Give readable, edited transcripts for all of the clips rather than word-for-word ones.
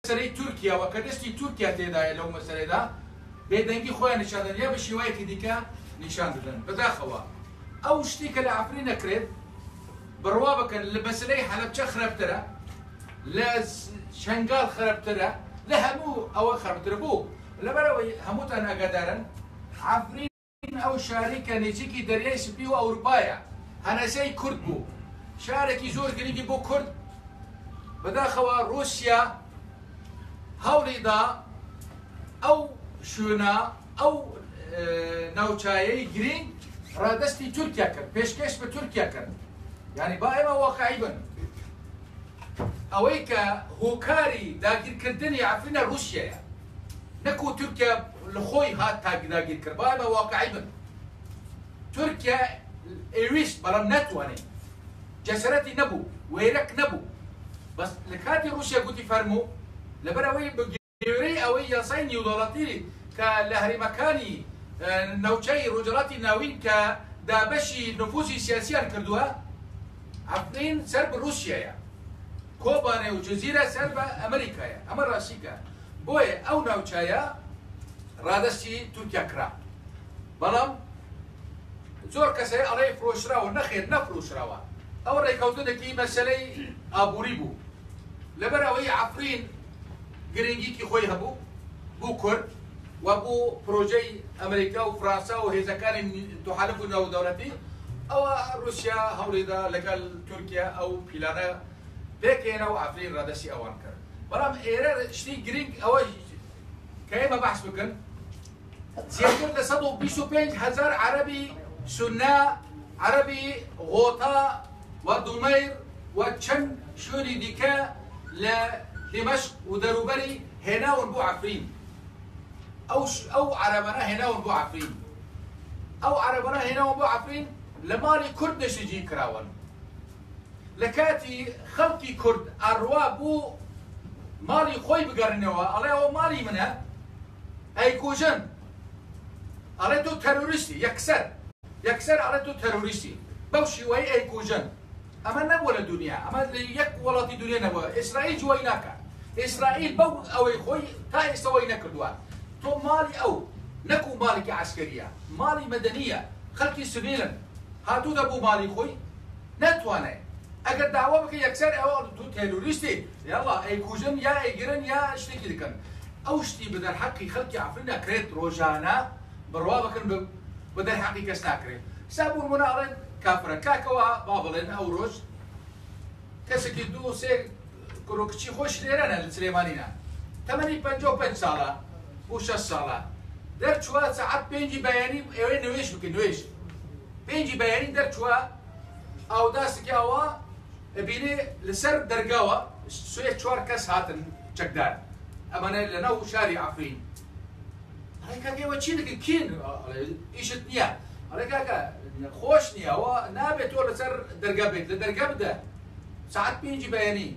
مەسەلەی تورکیا و کە دەستی تورکیا تێدایە لەو مەسەلەیەدا بێدەنگی خۆیان نیشان دەدەن یا بە شێوەیەکی دیکە نیشان دەدەن. بەداخەوە ئەو شتی کە لە عەفرین ئەکرێت بڕوا بکەن لە مەسەلەی حەلەبچە خراپترە، لە شەنگال خراپترە، لە هەموو ئەوە خراپترە. بۆ؟ لەبەرئەوەی هەمووتان ئاگادارن عەفرین ئەو شارەی کە نزیکی دەریای سپی و ئەوروپایە، هەنەسەی کورد بوو، شارێکی زۆر گرنگی بۆ کورد، بەداخەوە ڕوسیا هەوڵی دا ئەو شوێنە ئەو ناوچایەی گرنگ ڕادەستی تورکیا کرد، پێشکێش بە تورکیا کرد. یعنی با ئێمە واقعی بن، ئەوەی کە هۆکاری داگیرکردنی عەفرینە ڕوسیایە. نەکو تورکیا لە خۆی هات تا داگیر کرد با ئێمە واقعی بن تورکیا ئەویست بەڵام نەتوانێت جەسارەتی نەبوو وێرەک نەبوو بەس لە کاتی ڕوسیا گوتی فەرموو لەبەر ئەوەی بەگوێرەی ئەوەی یاسای نیودەوڵەتی کە لە هەرێمەکانی ناوچەی ڕۆژهەڵاتی ناوین کە دابەشی نفوزی سیاسیان کردووە عەفرین سەر بە ڕوسیایە کۆبانێ و جزیرە سەر بە ئەمریکایە ئەمە ڕاستیکە بۆیە ئەو ناوچەیە ڕادەستی تورکیا کرا بەڵام زۆر کەس هەیە ئەڵێ فرۆشراوە نەخێر نەفرۆشراوە ئەو ڕێکەوتنێکی مەسەلەی ئابووری بوو لەبەر ئەوەی عەفرین گرنگیکی خۆی هەبوو بۆ کورد و بۆ پرۆژەی ئەمریکا و فرانسا و هێزەکانی تحالف و ناودەوڵەتی ئەوە رووسیا هەوڵیدا لەگەڵ تورکیا ئەو پیلانە پێکهێنا و عەفرین ڕادەستی ئەوان کرد بەڵام ئێرە شتی گرنگ ئەوە کە ئێمە بەحس بکەن زیاتر لە 125 هزار عەرەبی سونە عەرەبی غۆتا و دومەیر و چەند شوێنی دیکە لە دیمەشق و دەروبەری هێناون بۆ عەفرین ئەو ئەو عەرەبانە هێناون بۆ عەفرین ئەو عەرەبانە هێناون بۆ عەفرین لە ماڵی کورد نشتەجێ کراون لە کاتی خەڵکی کورد ئەڕوا بۆ ماڵی خۆی بگەڕنەوە ئەڵێ ئەوە ماڵی منە ئەیکوژن ئەڵێ تۆ تەرۆریستی یەکسەر یەکسەر ئەڵێ تۆ تەرۆریستی بەو شیوەی ئەیکوژن ئەمە نەبووە لە دنیا ئەمە لە یەک وڵاتی دنیا نەبووە ئیسرائیل جوای ناکات ئیسرائیل بەو ئەوەی خۆی تا ئێستا وای نەکردووە تۆ ماڵی ئەو نەکو ماڵێکی عسکەریە ماڵی مەدەنیە خەڵکی سڤیلن هاتووتە بۆ ماڵی خۆی ناتوانێ ئەگەر داوا بکە یەکسەر ئەوە تۆ تێرۆریستی یاڵا ئەیکوژن یا ئەیگرن یا شتێکی دەکەن ئەو شتی بە دەرحەقی خەڵکی عەفرین ئەکرێت ڕۆژانە بڕوا بکەن بە دەرحەقی کەس ناکرێت سا بۆ نمونە ئەڵێن کافرە کاکەوە با بڵێن ئەو ڕۆژ کەسێکی دوو سێ کوڕ و کچی خۆش لێرەنە لە سلێمانینە تەمەنی 55 ساڵە بۆ 6 ساڵە دەرچووە سەعات پێنجی بەیانی ئێوەی نوێژ بکە نوێژ پێنجی بەیانی دەرچووە ئاوداسکی ئاوا ئەبینێ لەسەر دەرگاوە سێ چوار کەس هاتن چەکدار ئەمانە لەناو شاری عەفرین ئەڵێ کاکە ئێوە چی دەکەن کێن ئەڵێ ئیشت نییە ئەڵێ کاکە خۆش نییە ئەوە نابێت تۆ لەسەر دەرگا بێت لە دەرگا بدە سەعات پێنجی بەیانی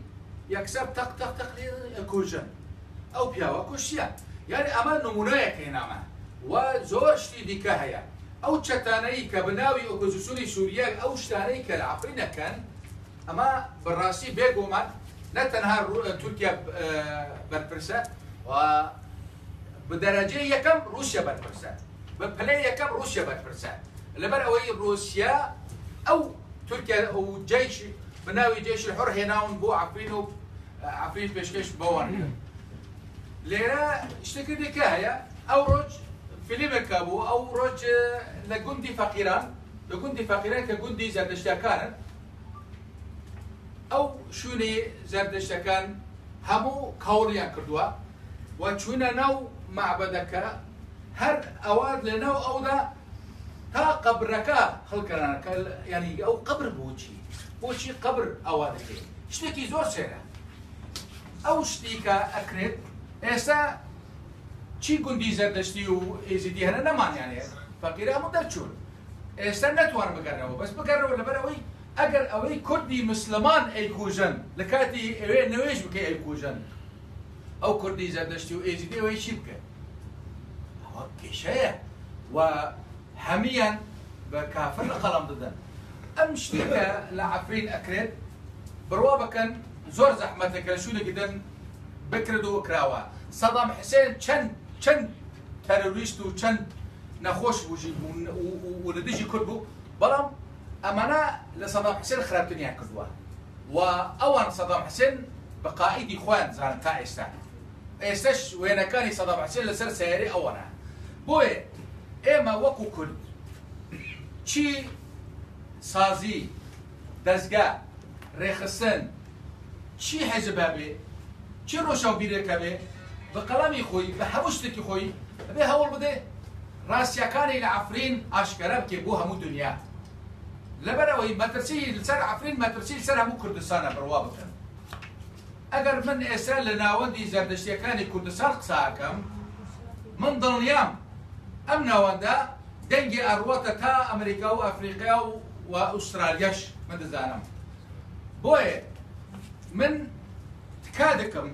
یەکسەر تەق تەق تەق لێ ئەکوژن ئەو پیاوە کوشتیان یعنی ئەمە نمونەیەک هێنامە و زۆر شتی دیکە هەیە ئەو چەتانەی کە بە ناوی ئۆپۆزیسیۆنی سوریە ئەو شتانەی کە لە عەفرین ئەکەن ئەمە بە ڕاستی بێ گۆمان نە تەنها تورکیا بەرپرسە و بە دەرەجەی یەکەم ڕوسیا بەرپرسە بە پلەی یەکەم ڕوسیا بەرپرسە لەبەر ئەوەی ڕوسیا ئەو تورکیا و جەیش بە ناوی جەیشی حڕ هێناون بۆ عەفرین و عەفرین پێشکەش بەوان کرد لێرە شتێکی دیکە هەیە ئەو ڕۆژ فیلمێک هەبوو ئەو ڕۆژ لە گوندی فەقیران لە گوندی فەقیران کە گوندی زەردەشتەکانن ئەو شوێنی زەردەشتەکان هەموو کاوڵیان کردووە و چوونە ناو مەعبەدەکە هەر ئەوە لە ناو ئەودا تا قەبرەکە هەڵکەرانە کە یعنی ئەو قەبر بۆچی بۆچی قەبر ئەوە دەکرێت شتێکی زۆر سێرە ئەو شتی کە ئەکرێت ئێستا چی گوندی زەردەشتی و ئێزیدی هەنە نەمان یانێ فەقیرە هەموو دەرچوون ئێستا نەتوان بگەڕنەوە بەس بگەڕەوە لەبەر ئەوەی ئەگەر ئەوەی کوردی مسلمان ئەیکوژن لە کاتی ئەوێ نوێژ بکەی ئەیکوژن ئەو کوردی زەردەشتی و ئێزیدی ئەوەی چی بکە ئەوە کێشەیە و هەمیان بە کافر لە قەڵەم دەدەن ئەم شتێکە لە عەفرین ئەکرێت بڕوا بکەن زۆر زەحمەتە کە لە شوێنێکی دەن. بکرێت و کراوە. سەدام حسێن چەند چەند تەرۆریست و چەند نەخۆش بوو و لە دژی کورد بوو، بەڵام ئەمانە لە سەدام حسێن خراپتریان کردووە و ئەوان سەدام حسێن بە قائیدی خۆیان دەزانن تا ئێستا. ئێستەش وێنەکانی سەدام حسێن لەسەر سەیارەی ئەوانە. بۆیە ئێمە وەکو کورد چی سازی، دەزگا، رێکخستن، چی حیزب هەبێ، چی رۆشەنبیرێک هەبێ، بە قەڵەمی خۆی، بە هەموو شتێکی خۆی ئەبێ هەوڵ بدێ راستیەکانی لە عەفرین ئاشکرا بکێ بۆ هەموو دنیا. لەبەرئەوەی مەترسی لەسەر عەفرین مەترسی لەسەر هەموو کوردستانە، بڕوا بکەن. ئەگەر من ئێستا لە ناوەندی زەردەشتیەکانی کوردستان قسە ئەکەم، من دڵنیام ئەم ناوەندە دەنگی ئەڕواتە تا ئەمریکا و ئەفریقیا و ئوسترالیاش، من دەزانم. بۆیە من تکا دەکەم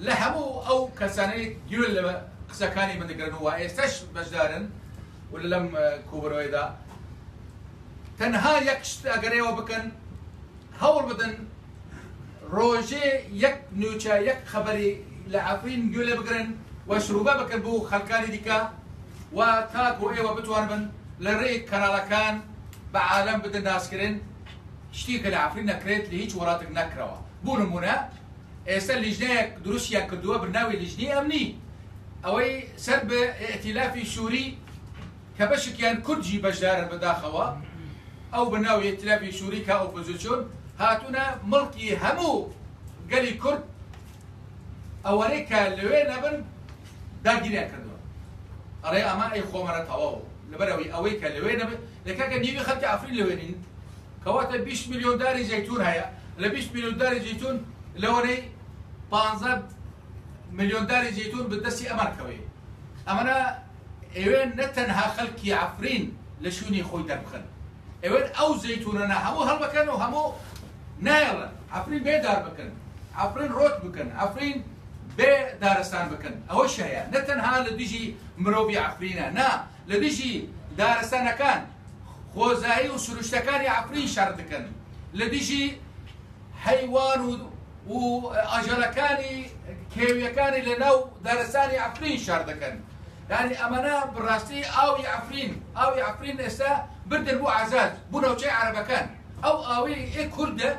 لە هەموو ئەو کەسانەی گوێ لە قسەکانی من دەگرن و ئێستاش بەشدارن و لەم کۆبوونەوەیدا، تەنها یەک شت ئەگەر ئێوە بکەن، هەوڵ بدەن ڕۆژێ یەک نوچە، یەک خەبەری لە عەفرین گوێ لێ بگرن و شروبە بکەن بۆ خەڵکانی دیکە و تاکو ئێوە بتوانبن لە ڕێی کەناڵەکان بە عالەم بدەن ناسکرێن. شتی کە لە عەفرین نەکرێت لە هیچ وڵاتێک نەکراوە. بۆ نمونە ئێستا لیژنەیەک دروستیان کردووە بە ناوی لیژنەی ئەمنی ئەوەی سەر بە ئیئتیلافی سوری کە بەشێکیان کوردی بەشدارن بەداخەوە، ئەو بە ناوی ئیئتیلافی سوری کە ئۆپۆزیسیۆن هاتوونە مڵکی هەموو گەلی کورد ئەوەنەی کە لەوێ نەبن داگیریان کردووە. ئەڵێ ئەمە ئەی خۆمانە تەواو، لەبەرئەوەی ئەوەی کە لەوێ نەبن لە کاکە نیوی خەڵکی عەفرین لەوێ نین، کەواتە 20 ملیۆن داری زەیتون هەیە، لە 20 ملیۆن داری زەیتون لەوەنەی 15 ملیۆن داری زەیتون بە دەستی ئەمان کەوێ. ئەمەە ئەوێ نە تەنها خەڵکی عەفرین لە شوێنی خۆی دەربخەن، ئەوێن ئەو زەیتونەنە هەموو هەڵبکەن و هەموو نایەڵن عەفرین بێ دار بکەن، عەفرین ڕۆت بکەن، عەفرین بێ دارستان بکەن. ئەوەش هەیە نە تەنها لە دژی مرۆڤی عەفرینە، نا، لە دژی دارستانەکان، خۆزایی و سروشتەکانی عەفرین شەڕ دەکەن، لە دژی حەیوان و ئاژەڵەکانی کێویەکانی لە ناو دارستانی عەفرین شەڕ دەکەن. یعنی ئەمەنە بەڕاستی ئاوی عەفرین، ئاوی عەفرین ئێستا بردن بۆ عەزاز، بۆ ناوچەی عەرەبەکان. ئەو ئاوی ئێ کوردە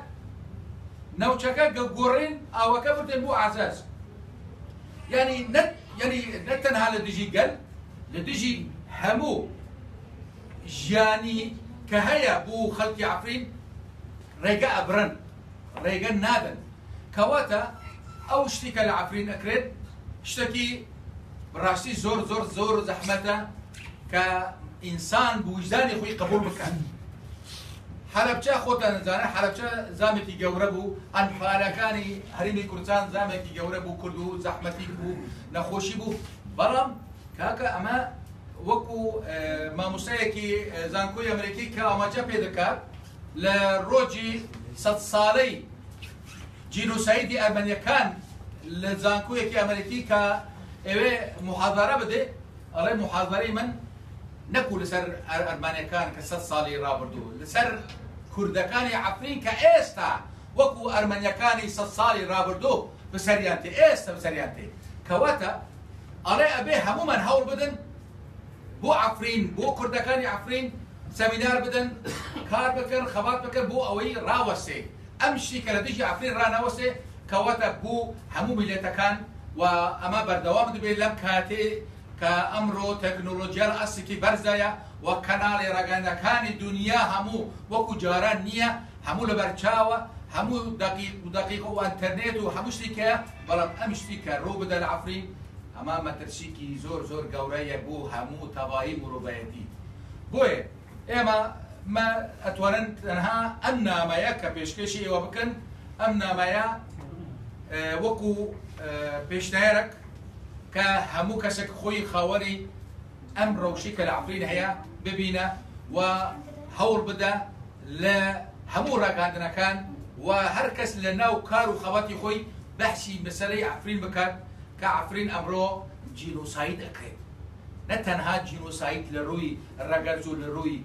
ناوچەکە گۆڕین، ئاوەکە بردن بۆ عەزاز. یعنی نە یعنی نە تەنها لە دژی گەل، لە دژی هەموو ژیانی کە هەیە بۆ خەڵکی عەفرین ڕێگە ئەبرن، ڕێگە نادەن. کەواتە ئەو شتی کە لە عەفرین ئەکرێت شتێکی بەڕاستی زۆر زۆر زۆر زەحمەتە کە ئینسان بە ویژدانی خۆی قبوڵ بکات. حەلەبچە خۆتان دەزانن، حەلەبچە زامێکی گەورە بوو، ئەنفالەکانی هەرێمی کوردستان زامێکی گەورە بوو، کورد و زەحمەتی بوو، نەخۆشی بوو. بەڵام کاکە ئەمە وەکو مامۆستایەکی زانکۆی ئەمریکی کە ئاماژە پێ دەکات لە ڕۆژی 100 ساڵەی جینۆسایدی ئەرمەنیەکان لە زانکۆیەکی ئەمریکی کە ئەوێ محاضرە بدێ، ئەڵێ محاضرەی من نەکو لەسەر ئەرمانیەکان کە 100 ساڵی ڕابردوو، لەسەر کوردەکانی عەفرین کە ئێستا وەکو ئەرمەنیەکانی 100 ساڵی ڕابردوو بەسەریان تێ، ئێستا بەسەریان تێ. کەواتە ئەڵێ ئەبێ هەموومان هەوڵ بدەن بۆ عەفرین، بۆ کوردەکانی عەفرین سەمینار بدەن، کار بکەن، خەبات بکەن بۆ ئەوەی ڕاوەستێ ئەم شتی کە لە دژی عەفرین ڕانەوەستێ. کەواتە بۆ هەموو میللەتەکان و ئەمە بەردەوام دەبێت لەم کاتێ کە ئەمڕۆ تەکنۆلۆژیا لە ئاستێکی بەرزدایە و کەناڵی ڕاگەیاندنەکانی دونیا هەموو وەکو جاران نییە، هەموو لەبەرچاوە، هەموو دەقیق و دەقیق و ئەنتەرنێت و هەموو شتێک هەیە. بەڵام ئەم شتی کە ڕوو بدە لە عەفرین ئەمە مەترسیکی زۆر زۆر گەورەیە بۆ هەموو تەواوی مرۆڤایەتی. بۆیە ئێمە مە ئەتوانن تەنها ئەم نامەیە کە پێشکێشی ئێوە بکەن، ئەم نامەیە وەکو پێشنیارێک کە هەموو کەسێک خۆی خاوەنی ئەم ڕەوشی کە لە عەفرین هەیە ببینە و هەوڵ بدە لە هەموو ڕاگەاندنەکان و هەر کەس لە ناو کار و خەباتی خۆی بەحسی مەسەلەی عەفرین بکات کە عەفرین ئەمڕۆ جینۆساید ئەکرێت. نە تەنها جینۆساید لە ڕووی ڕەگەز و لە ڕووی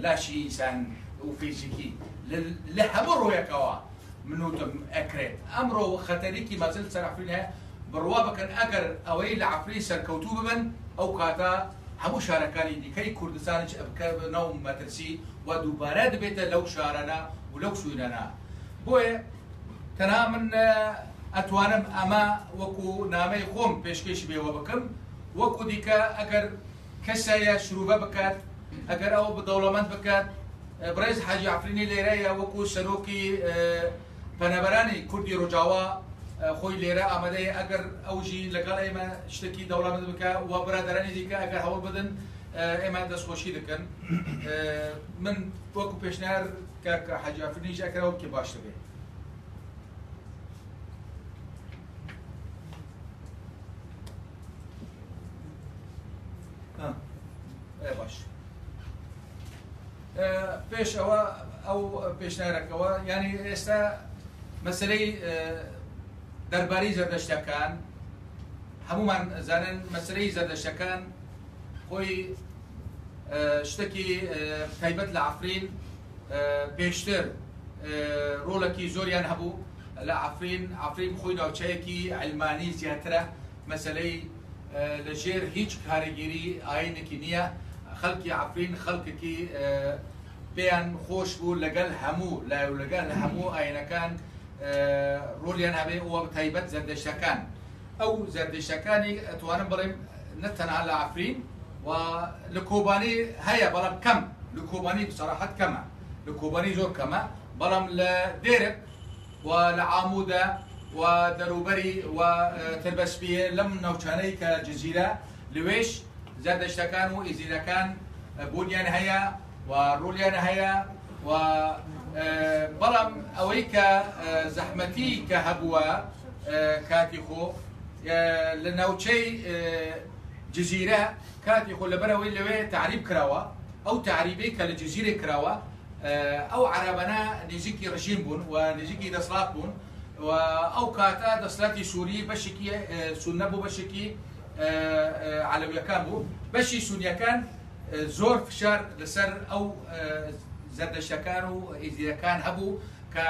لاشی ئینسان و فیزیکی، لە هەموو ڕوویەکەوە منوتم ئەکرێت. ئەمڕۆ خەتەرێکی مەزن سەر عەفرین هەیە. بڕوا بکەن ئەگەر ئەوەی لە عەفرین سەرکەوتوو ببن ئەو کاتە هەموو شارەکانی دیکەی کوردستانیش ئەبکەنەو مەترسی و دووبارە دەبێتە لەو شارانە و لەو شوینانە. بۆیە تەنها من ئەتوانم ئەمە وەکو نامەی خۆم پێشکێشی بێوە بکەم، وەکو دیکە ئەگەر کەسەیە شروڤە بکات، ئەگەر ئەو دەوڵەمەند بکات، بڕێز حاجی عەفرینی لێرەیە وەکو سەرۆکی پەنابەرانی کوردی ڕۆژاوا خۆی لێرە ئامادەیە، ئەگەر ئەوژی لەگەڵ ئێمە شتێکی دەوڵەمەند بکە و برادەرانی دیکە ئەگەر هەوڵ بدەن ئێمە دەستخۆشی دەکەن. من وەکو پێشنیار کاک حاجی عەفرینیش ئەکرا وەکی باشتر بێ. باش پێش ئەوە ئەو پێشنارەکەەوە ینی ئێستا مەسلەی دەربارەی زەردەشتەکان هەمومان زانن مەسلەی زەردەشتەکان خۆی شتێکی تایبەت لە عفرین پێشتر ڕۆڵێکی زۆریان هەبوو لە عفرین. عفرین خۆی ناوچەیەکی علمانی زیاترە، مەسلەی لەژێر هیچ کاریگەری ئاینێکی نییە. خەڵکی عفرین خەڵکێکی پێیان خۆش بوو لەگەڵ هەموو لای و لەگەڵ هەموو ئاینەکان ڕۆلیان هەبێ و تایبەت زەردەشتەکان. ئەو زەردەشتەکانی ئەتوانم بڵێم نە تەنها لە عفرین و لە کۆبانی هەیە، بەڵام کەم لە کۆبانی بسەراحەت کەمە، لە کۆبانی زۆر کەمە، بەڵام لە دێرک و لە عامودە و دەروبەری و تربەسپیە لەم ناوچانەی کە جزیرە لەوێش زەردەشتەکان و ئێزیدەکان بوونیان هەیە و ڕۆلیان هەیە و بەڵام ئەوەی کە زەحمەتی کە هەبووە کاتی خۆ لە ناوچەی جزیرە کاتی خۆ لەبەرەوەی لەوێ تعریب کراوە، ئەو تعریبەی کە لە جزیرە کراوە ئەو عەرەبانە نزیکی ڕژیم بوون و نزیکی دەسەڵات بوون و ئەو کاتە دەسەڵاتی سووری بەشێکی سوننە بوو، بەشێکی عەلەویەکان بوو. بەشی سونیەکان زۆر فشار لەسەر ئەو زەردەشتەکان و ئێزیدەکان هەبوو کە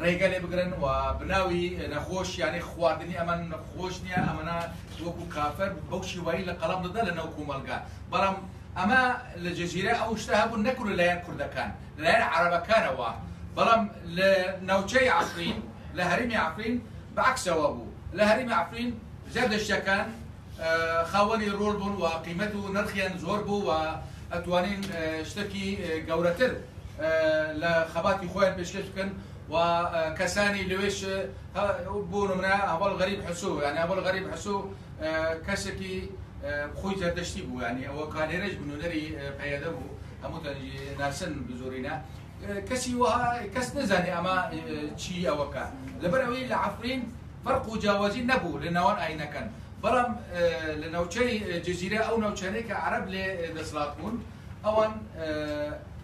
ڕێگە لێ بگرن و بناوی نەخۆش، یعنی خواردنی ئەمە خۆش نییە، ئەمەە وەکو کافر بەو شێوایی لە قەڵەم دەدا لە ناو کۆمەڵگا. بەڵام ئەمە لە جەزیرە ئەو شتە هەبوو نەکرد لەلایەن کوردەکان، لەلایەن عەرەبەکانەوە، بەڵام لە ناوچەی عەفرین لە هەرێمی عەفرین بەعکسەوە بوو. لە هەرێمی عەفرین زەردەشتەکان خاوەنی ڕۆڵ بوون و قیمەت و نرخیان زۆر بوو و ئەتوانین شتێکی گەورەتر لە خەباتی خۆیان پێشکەش بکەن و کەسانی لەوێش بۆ نمونە هەواڵ غەریب حسو، یعنی هەواڵ غەریب حسو کەسێکی خۆی زەردەشتی بوو، یعنی ئەوە کالێرەش بنوێنەری پەیەدە بوو، هەمووتان ناسن بزۆرینە. کەسی وەها کەس نەزانێ ئەمە چی ئەوەکە، لەبەر ئەوەی لە عەفرین فەرق و جیاوازی نەبوو لە ناوان ئاینەکان، بەڵام لە ناوچەی جزیرە ئەو ناوچانەی کە عەرەب لێ دەسەڵات بوون ئەوان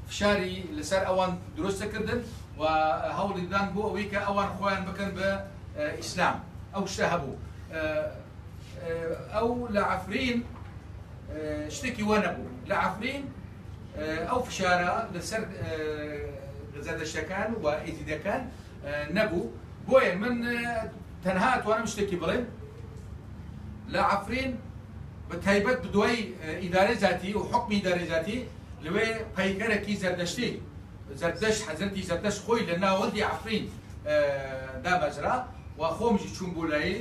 فشاری لەسەر ئەوان دروستەکردن و هەوڵیدان بۆ ئەوەی کە ئەوان خۆیان بکەن بە ئیسلام. ئەو شتە هەبوو. ئەو لە عەفرین شتێکی وە نەبوو. لە عەفرین ئەو فشارە لەسەر زەردەشتەکان و ئێزیدەکان نەبوو. بۆیە من تەنها توانم شتێکی بڵێم، لە عەفرین بە تایبەت بدوای ئیدارەی زاتی و حکمی ئیدارەی زاتی لەوێ پەیکەرێکی زەردەشتی زەردەشت حەزرەتی زەردەشت خۆی لە ناوەندی عەفرین دامەزرا و خۆمژی چوون بۆ لای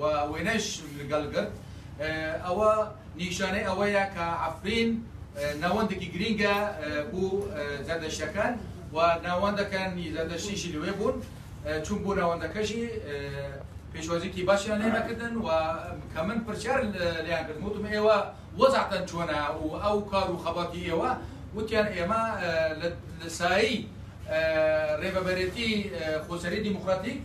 و وێنەش لەگەڵ گرت. ئەوە نیشانەی ئەوەیە کە عەفرین ناوەندێکی گرینگە بۆ زەردەشتەکان و ناوەندەکانی زەردەشتیشی لەوێ بوون. چون بۆ ناوەندەکەشی پێشوازیکی باشیان لێ نەکردن و کە من پرسیار لێیان کردم وتم ئێوە وەزعتان چۆنە و ئەو کار و خەباتی ئێوە، وتیان ئێمە لە سایی ڕێبەبەرێتی خۆسەری دیموکراتیک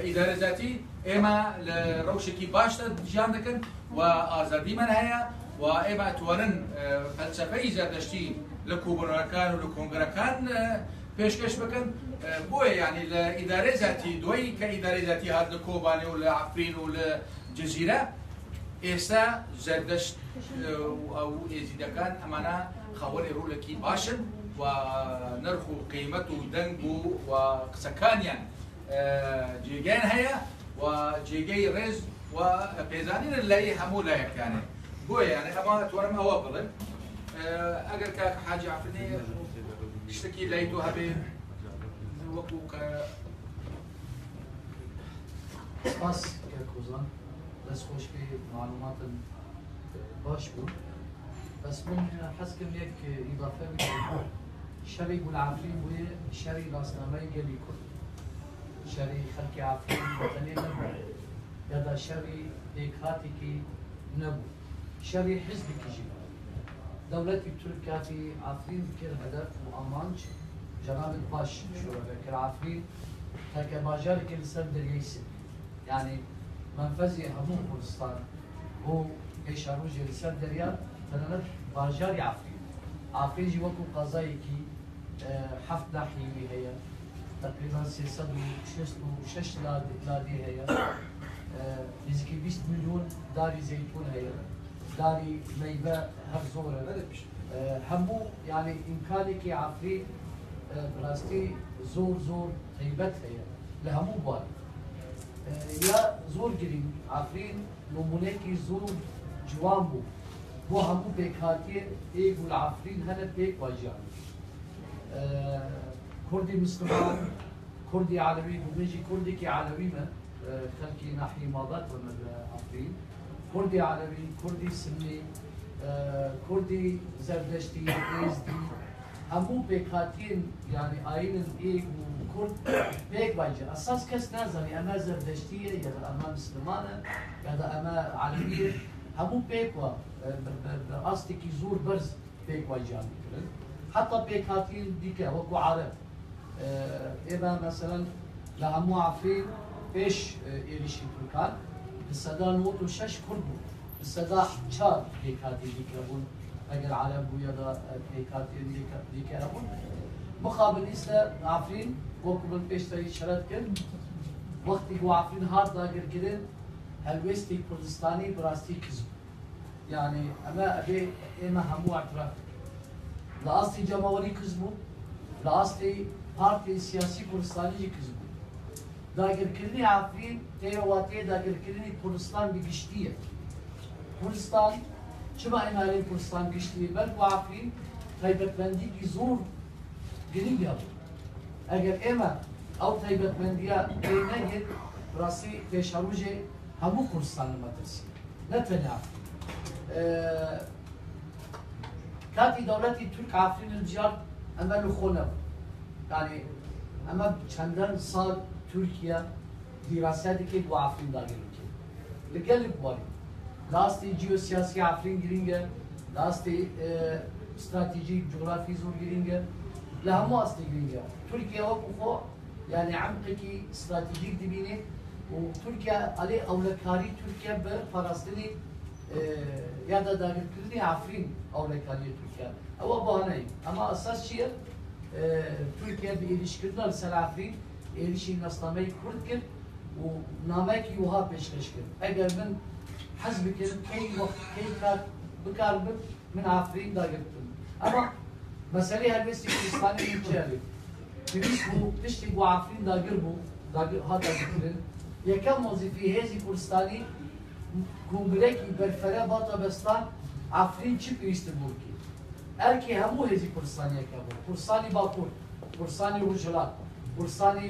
ئیدارە زاتی ئێمە لە ڕەوشێکی باشدا ژیان دەکەن و ئازادیمان هەیە و ئێمە توانن فەلسەفەی زەردەشتی لە کۆبوونەوەکان و لە کۆنگرەکان پێشکەش بکەن. بۆیە یعنی لە ئیدارەی زاتی دوای کە ئیدارەی زاتی هات لە کۆبانێ و لە عەفرین و لە جزیرە، ئێستا زەردەشت ئەو ئێزیدەکان ئەمانە خاوەنی ڕۆڵێکی باشن و نرخ و قیمەت و دەنگ و قسەکانیان جێگەیان هەیە. و جێگەی ڕێز و پێزانینە لای هەموو لایەکانێ. بۆیە یعنی ئەمە ئەتوانم ئەوە بڵێم. ئەگەر کاک حاجی عەفرینی شتێکی لای تۆ هەبێ وەکو کە سپاس کاک هۆزان، دەست خۆش بێ، معلوماتم باش بوو. بەس من حەزکەم یەک ئیضافە بکەم. شەڕی گول عەفرین بوویە شەڕی ناسنامەی گەلی کورد، شەڕی خەڵکی عەفرین بەتەنێ نەبوو، یادا شەڕی پێکهاتێکی نەبوو، شەڕی حیزبێکی ژی بوو. دەوڵەتی تورک کاتی عەفرین کرد هەدەف و ئامانج، جەنابت باش شرۆڤە کرد، عەفرین تاکە باژارێکە لەسەر دەریای سپی، یعنی مەنفەزی هەموو کوردستان بۆ پێشەڕۆژێ لەسەر دەریا، تەنانەت باژاری عەفرین، عەفرینجی وەکو قەزایەکی 7 ناحیەوی هەیە، تقریبا 366 لادێ هەیە، نزیکەی 20 میلیۆن داری زەیتون هەیە، داری مەیبە هەر زۆرە. هەموو یعنی ئیمکانێکی عەفرین بەڕاستی زۆر زۆر تایبەت هەیە لە هەموو بوارێک. یا زۆر گرنگ عەفرین نمونەیەکی زۆر جوان بوو بۆ هەموو پێکهاتیە ئێگ و لە عەفرین هەنە پێک واژیان. کوردی مسلمان، کوردی عەلەوی، گومێژی کوردێکی عەلەویمە، خەڵکی ناحیەی مادات وەمە لە عەفرین، کوردی عەلەوی، کوردی سنی، کوردی زەردەشتی، ئێزدی، هەموو پێکهاتین یعنی ئاینن ئێگ و کورد پێک واژیان. ئەساس کەس نازانی ئەمە زەردەشتیە یا ئەمە مسلمانە یا ئەمە عەلەویە، هەموو پێکوە بە ئاستێکی زۆر بەرز پێک واژیان بکردن. حتا پێکهاتین دیکە وەکو عەرەب، ئێمە مەسەلەن لە هەموو عەفرین پێش ئێریشی تورکان 96% کورد بوو، 4% پێکهاتی دیکە بوون، ئەگەر عەرەب بوو یا پێکهاتی دیکە هەبوون. مخابن ئیستا عەفرین وەکو من پێشتری شەرەت کرد، وەختی بۆ عەفرین هات داگیرکردن هەلوێستی کوردستانی بەڕاستی کز بوو. یعنی ئەمە ئەبێ ئێمە هەموو اعتراف بکەین. لە ئاستی جەماوەری کز بوو، لە ئاستی پارتی سیاسی کوردستانیجی کز بوو. داگیرکردنی عەفرین تێواتەیە داگیرکردنی کوردستان بگشتیە. کوردستان چما ئێمە کوردستان گشتیە، بەلکو عەفرین تایبەتمەندیکی زۆر گرنگ هەبوو. ئەگەر ئێمە ئەو تایبەتمەندیە پێ نەگرت، ڕاستی پێشەڕۆژێ هەموو کوردستان لە مەترسی، نە تەنیا عەفرین. کاتی دەوڵەتی تورک عەفرین هەڵبژارد، ئەمە لە خۆ نەبوو. یعنی ئەمە چەندان ساڵ تورکیا دیراسە دەکرد بۆ عەفرین داگیر بکرد. لەگەل بوارێ لاستی جیۆسیاسی عەفرین گرنگە، لاستی استراتیژی جغرافی زۆر گرنگە، لە هەموو ئاستی گرنگە. تورکیا وەکو خۆ یعنی عەمقێکی استراتیژیک دەبینێ و تورکیا ئەلێ ئەولەکاری تورکیا بە پاراستنی یادا داگیرکردنی عەفرین ئەولەکاریە تورکیا. ئەوە بەهانەی. ئەمە ئەساس چییە؟ تورکیا بە ئێریشکردن لەسەر عەفرین ئێریشی ناسنامەی کورد کرد و نامەیەکی وها پێشکەش کرد. ئەگەر من حەز بکردم کەی وەخت کەی کات بکار بم من عەفرین داگیر بکەم. ئەمە مەسەلەی هەلوێستی کوردستانی من چیە بێت؟ پێویست بوو پشتی بۆ عەفرین داگیر بوو، هات داگیرکردن. یەکەم وەزیفی هێزی کوردستانی کۆنگرەکی بەرفەرە باتە بەستان عەفرین چی پێویستە بۆ بکەیت. ئەرکی هەموو هێزی کوردستانیەکە بوو، کوردستانی باکوور، کوردستانی ڕۆژهەڵات، کوردستانی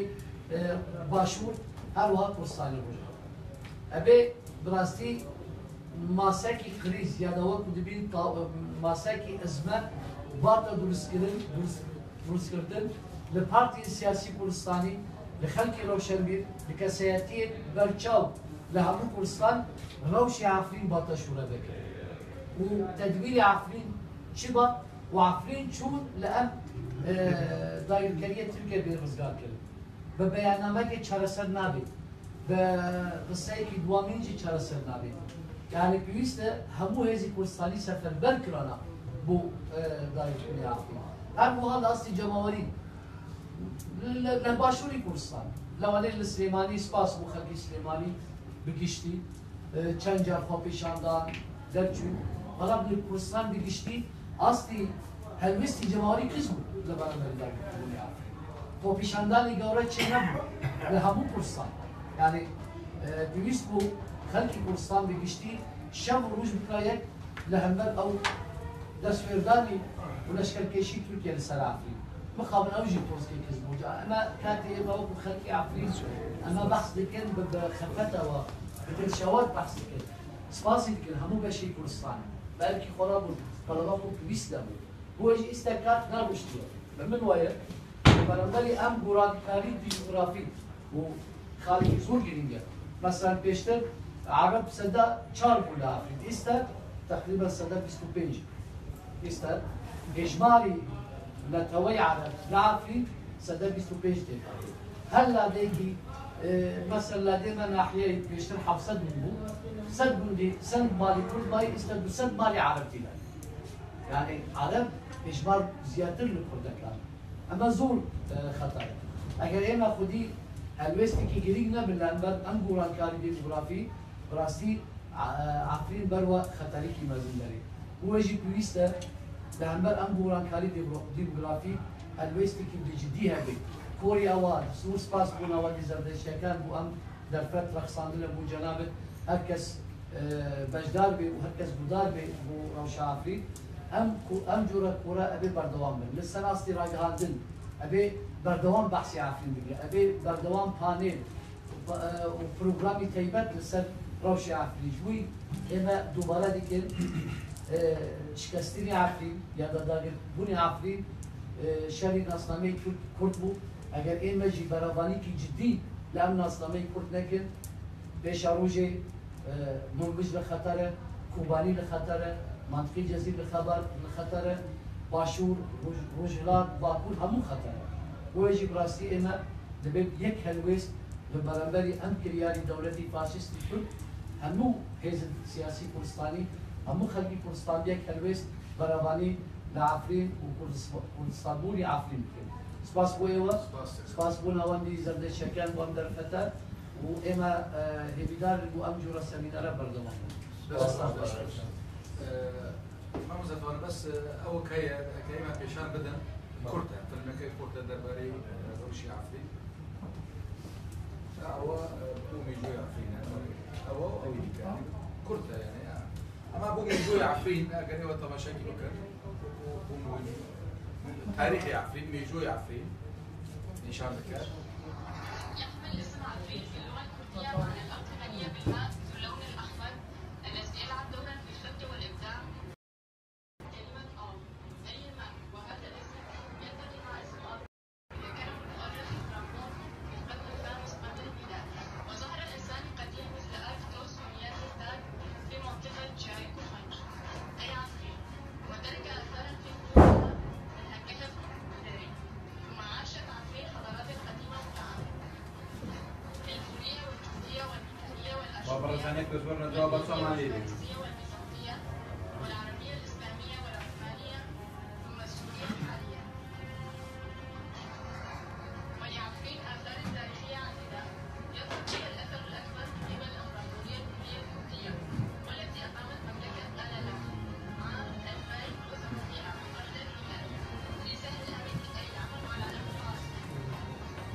باشوور، هەروەها کوردستانی ڕۆژهەڵات. ئەبێ بەڕاستی ماساکی قریز یادەوەکو دەبین ماساکی ئەزمە باتە دروستکردن لە پارتی سیاسی کوردستانی، لە خەڵکی ڕەوشەنبیر، لە کەسایەتیەک بەرچاو لە هەموو کوردستان ڕەوشی عەفرین باتە شوورە دەکرد و تەدبیری عەفرین چی با و عەفرین چوون لە ئەم داگیرکەریە تورکیا بێ ڕزگار کرد. بە بەیاننامەکە چارەسەر نابێت، بە قسەیەکی دوامینجی چارەسەر نابێت. یعنی پێویستە هەموو هێزی کوردستانی سەفەربەر کرانە بۆ داگیرکردنی عەفرین. هەروەها لە ئاستی جەماوەری لە باشووری کوردستان، لەوانەیە لە سلێمانی، سپاس بۆ خەڵکی سلێمانی بگشتی چەند جار خۆپیشاندان دەرچوو، بەڵام لە کوردستان بگشتی ئاستی هەلوێستی جەماوەری کز بوو لە بەرامبەر داگیرکردنی عەفرین. خۆپیشاندانی گەورە چێ نەبوو لە هەموو کوردستان. یعنی پێویست بوو خەڵکی کوردستان بە گشتی شەو و ڕوژ بکا یەک لە هەمبەر ئەو دەستوێردانی و لەشکەرکێشی تورکیە لەسەر عەفرین. مخابن ئەو ژی تۆزکەی کز بوو. جا ئەمە کاتێ ئێمە وەکو خەڵکی عەفرین ئەمە بەحس دەکەن بە خەفەتەوە بە دلشەوات بەحس دەکەن. سپاسی دەکەن هەموو بەشی کوردستان بە ئەرکی خۆرا بوون بەڵام وەکو پێویست نەبوو. بۆیش ئیستا کات نەڕوشتیە. بە من وایە لە بەرامبەری ئەم گۆڕانکاری دیموگرافی و خاڵێکی زۆر گرنگە. مەسەلەن پێشتر عەرەب 4% بوو لە عەفرین، ئێستا تەقریبەن 25%. ئێستا هێژماری نەتەوەی عەرەب لە عەفرین 25% تێکەڵ. هەر لادێکی مەسەل لادێمە ناحیەی پێشتر 700 گوند بوو، 100 گوندی 100 ماڵی کورد مای، ئێستا 200 ماڵی عەرەب تیدا. یعنی عەرەب هێژمار زیاتر لە کوردەکان. ئەمە زۆر خەتەرە. ئەگەر ئێمە خودی هەلوێستێکی گرنگ نەبن لە ئەمبەر ئەم گۆڕانکاری دیموگرافی، بەڕاستی عەفرین بەروە خەتەرێکی مەزن دەرێ. بۆیەژی پێویستە لە هەمبەر ئەم گۆڕانکاری دیموگرافی هەلوێستێکی بجدی هەبێت. کۆری ئەوە زۆر سپاس بۆ ناوەندی زەردەشتیەکان بۆ ئەم دەرفەت ڕەخساندنە بۆ جەنابت. هەر کەس بەشدار بێ و هەر کەس گودار بێ بۆ ڕەوشە عەفرین، ئەم جۆرە کۆرە ئەبێ بەردەوام بن لەسەر ئاستی ڕاگەهاندن، ئەبێ بەردەوام بەحسی عەفرین بگرێ، ئەبێ بەردەوام پانێل و پرۆگرامی تایبەت لەسەر ڕەوشی عەفرین. ژووی ئێمە دووبارە دەکەین شکستنی عەفرین یا داداگربوونی عەفرین شەری ناسنامەی کورد بوو. ئەگەر ئێمە ژی بەرەڤانیکی جدی لە ئەم ناسنامەی کورد نەکرد، پێشە ڕۆژێ منبج لە خەتەرە، کوبانی لە خەتەرە، منطقەی جەزیر لە خەتەرە، باشوور، ڕۆژهەڵات، باکوور هەموو خەتەرە. بۆیەژی بڕاستی ئێمە دەبێت یەک هەلوێست لە بەرامبەری ئەم کریاری دەولەتی فاشیستی تورک، هەموو هێز سیاسی کوردستانی، هەموو خەلکی کوردستان یەک هەلوێست بەرەڤانی لە عەفرین و کوردستانبوونی عەفرین بکەین. سپاس بۆ ئێوە، سپاس بۆ ناوەندی زەردەشتیەکان بۆ ئەم دەرفەتە و ئێمە هێویدارن بۆ ئەم جۆرە سەمینارە بەردەوام بن. مامۆستا توانا بەس ئەوە کە هەیە کە ئێمە پێشان بدەن کورتە فیلمەکەی کورتە دەربارەی ڕەوشی عەفرین. ئەوە بۆ مێژووی عەفرینە، ئەوە ئەوی دیکە کورتە. یعنی ئەمە بۆ مێژووی عەفرین ئەگەر ئێوە تەماشاکی بکەن تاریخی عەفرین، مێژووی عەفرین نیشان دەکات. يحمل اسم عفرين في اللغة الكردية معنى الأرض الغنية بالماء ذو اللون الأحمر الذي يلعب دورا في الفن والإبداع. كلمة آب أي الماء، وهذا الاسم يلتقي مع اسم أرض ذكره المؤرخ فرانكو في القرن الخامس قبل الميلاد. وظهر الإنسان القديم مثل أركتوس ونياندرتال في منطقة جايكوفانج أي عفرين، وترك آثارا في قلوبها منها كهف جداري. ثم عاشت عفرين حضارات قديمة متعددة الفورية والجوتية والميتانية والأشورية والفارسية والبيزنطية والعربية الإسلامية والعثمانية ثم السورية الحالية. ولعفرين آثار تاريخية عديدة يظهر فيها الأثر الأكبر قبل الإمبراطورية الرومية التركية والتي أقامت مملكة آلالا عام 2800 قبل الميلاد في سهل أمد أي العمل والعلم العاصمة.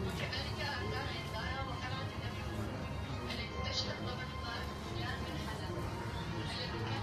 وكذلك آثار عندارا وقلعة النبي هود التي تشهد غضب طارق بنيان من حلب الذي كان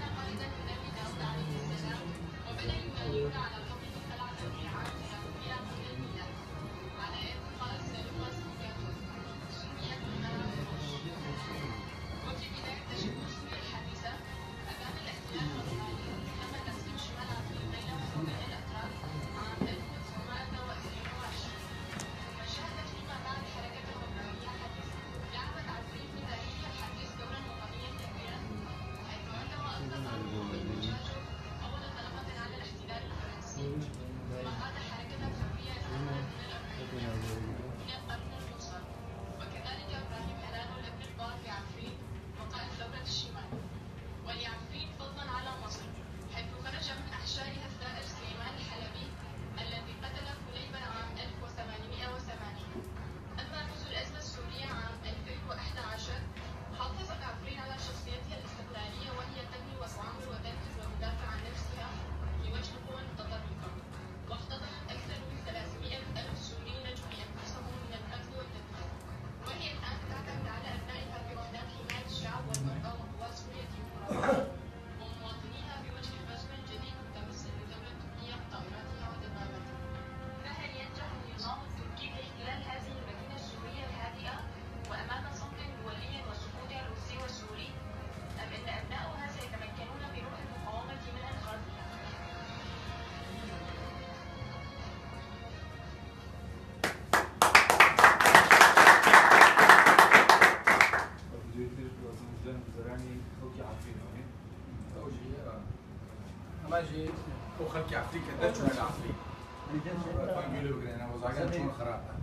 ژیان و گوزەرانی خەڵکی عەفرینەوە نیە؟ ئەو ژی ئەمە ژی ئەو خەڵکی عەفرین کە دەرچوونە لە عەفرین توان گوێ لێ بگرن وەزعەکان چۆن خراپە.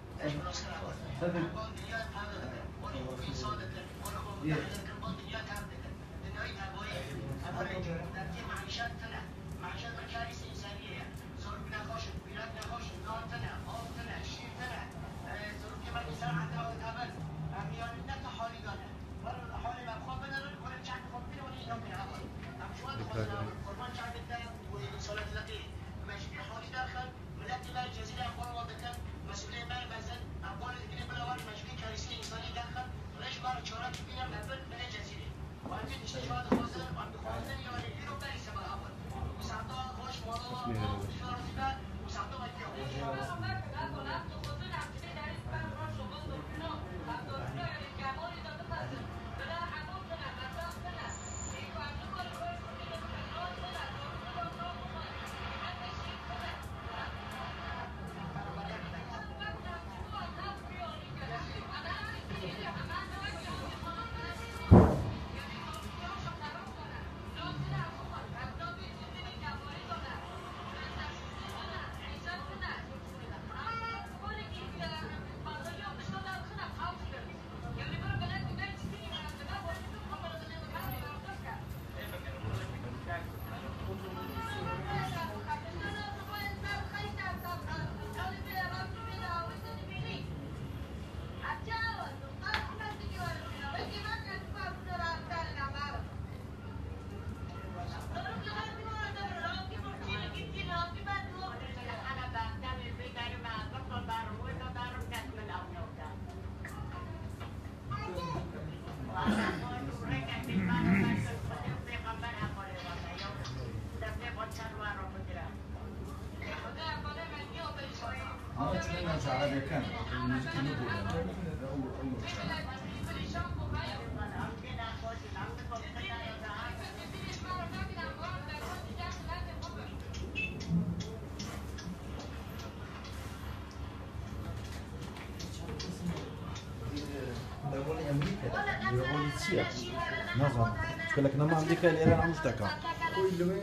نازانم چونکە لە کنەما ئەمریکا لە ئێران هەموو شتەکە خۆی لەوێ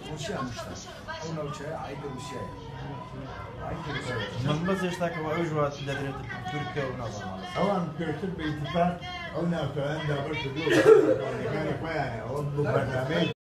ڕوسیا هەموو شتە ئەو ناوچەیە عیدە ڕوسیایە. من بەس هێشتاکەەوە ئەویش وات دەدرێت تورکیا و نازانم. ئەوان پێشتر بە ئیتیفاق ئەو ناوچانەیان دابەش کردووە بە خۆیان ئەوە بۆ بەرنامەی.